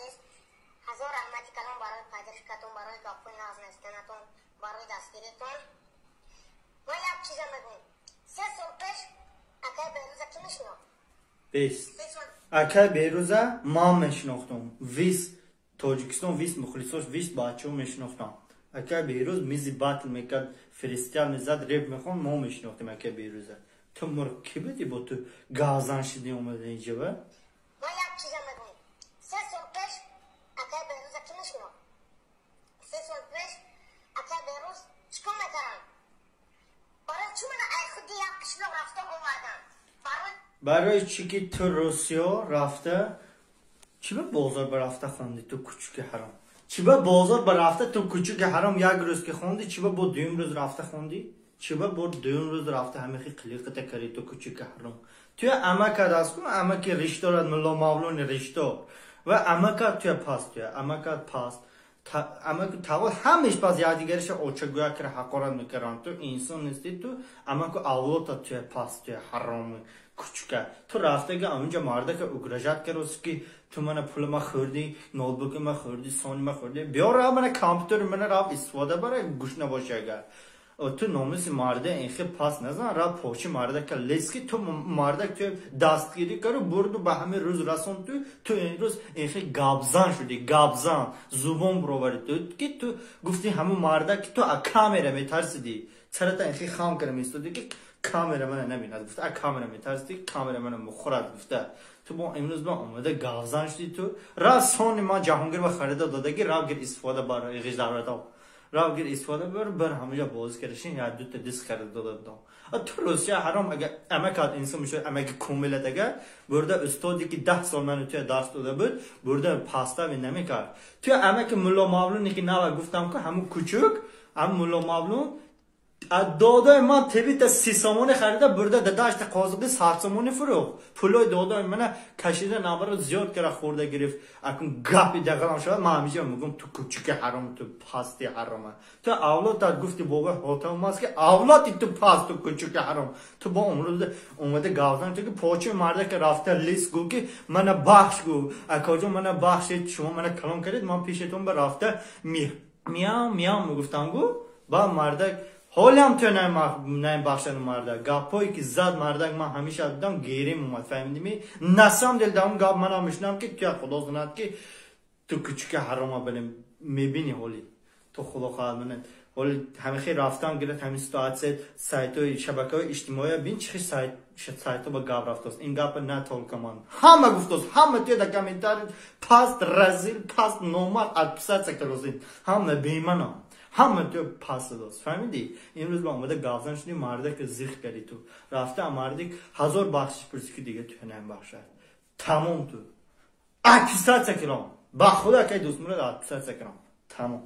Азиз, ҳазор раҳмати калон барои поддержкатон, барои гапҳои нағз навистанатон, барои дастгиритон. Ман як чиза мегӯм: 3 сол пеш акай Берӯза кӣ мешинохт? Бес акай Берӯза ман мешинохтам, весь Тоҷикистон, весь мухлисош, весь бачаҳо мешинохтам. Акай Берӯз мизи батл мекард, фристайл мезад, реп мехонд, мо мешинохтем акай Берӯза. Ту мурғ кӣ будӣ, бо ту газан шидӣ, омада инҷаба? Ман як чиза мегӯм: 3 сол пеш акай Берӯза кӣ мешинохт? 3 сол пеш акай Берӯз чӣ кор мекардам? Барои чӣ мана ай худи як қишлоқ рафта овардам? Барои Барои чӣ ки ту Русиё рафта, чӣ ба бозор ба рафта хонди, ту кучуки ҳаром? Чӣ ба бозор ба рафта, ту кучуки ҳаром, як рӯз ки хонди, чӣ ба бо дуюм рӯз рафта хонди? Чӣ ба бо дуюм рӯз рафта ҳамихи қилиқата карди, ту кучуки ҳаром? Туя амакат аст ку, амаки риш дорад, Мулло Мавлони ришдор, ва амакат туя паст, туя амакат паст, амаку тавол ҳамеш пас якдигариша очагӯя кара ҳақорат мекарданд. Ту инсон нестӣ, ту амаку авлота туя паст, туя ҳароми кучука. Ту рафтага онҷа мардака угрожать кароси, ки ту мана пули ма хӯрдӣ, ноутбуки ма хӯрдӣ, сони ма хӯрдӣ, биё рав, мана компютери мана рав истифода бара, гӯш набоши. Агар ту номуси марда инхе пас назан, рав почи мардака лески, ту мардак ту дастгирӣ кару бурду ба ҳамин рӯз расон. Ту имрӯз инхе гапзан шудӣ, гапзан зубон бироварӣ ту, ки ту гуфти ҳамун мардак ки ту а камера метарсидӣ, сарата инхе хам кара меистодӣ, ки камера мана набинад гуфта, а камера метарсидӣ, камера мана мухӯрад гуфта. Ту бо имрӯз ба омада гапзан шудӣ. Ту рав, сони ман Ҷаҳонгир ба харида додагӣ, рав гир истифода бар, ғиждавратов, рав гир истифода бар, бар ҳамаҷа бозӣ кардашин, як дута диск харида дода будам. Ту Русия ҳаром, агар амакат инсон мешуд, амаки комилат, агар бурда устоде ки 10 сол ману туя дарс дода буд, бурда пастави намекард. Туя амаки Мулло Мавлуне ки нава гуфтам ку, ҳамун кучук, ҳамун Мулло Мавлун додои ман тебита 30 сомонӣ харида бурда дадашта қозиқи 100 сомонӣ фурӯхт. Пулои додои мана кашида, наваро зиёд кара хӯрда гирифт. Акун гапи дағалам шавад, ман ҳамиша мегӯм: ту кучуки ҳаром, ту пасти ҳарома, ту авлодат гуфти бобои Ҳотам аст, ки авлоди ту паст, ту кучуки ҳаром. Ту бо умрӯз омада гавзан, ту ки почи марда ки рафта лис гӯ, ки мана бахш гӯ, акоҷон, мана бахшед, шумо мана калон кардед, ман пешетон ба рафта миям миям мегуфтам гӯ. Ба мардак ҳолиам ту наим бахшану мардак гапҳое ки зад мардак, ман ҳамеша дидам, герим омад, фаҳмидими? На самом деле дар он гап манам мешунам, ки туя худо знад, ки ту кучуки ҳарома балем мебини. Ҳоли ту худо хоҳад мана ҳоли ҳамихе рафтан гирад ҳамин ситуация. Сайтҳои шабакаҳои иҷтимоия бин, чӣ хел сайтҳо ба гап рафтааст. Ин гапа на только ман, ҳама гуфтааст, ҳама туя дар комментарий паст, разил, паст, номард отписаться кардозин, ҳама беманам, ҳама ту пас додааст, фаҳмидӣ? Имрӯз ба омада гавзан шудӣ, мардака зих кардӣ. Ту рафта мардик ҳазор бахшиш пурсӣ, ки дига ту намебахшад, тамом. Ту отписаться кирам, ба худо, акай Дӯстмурод, отписаться кирам, тамом.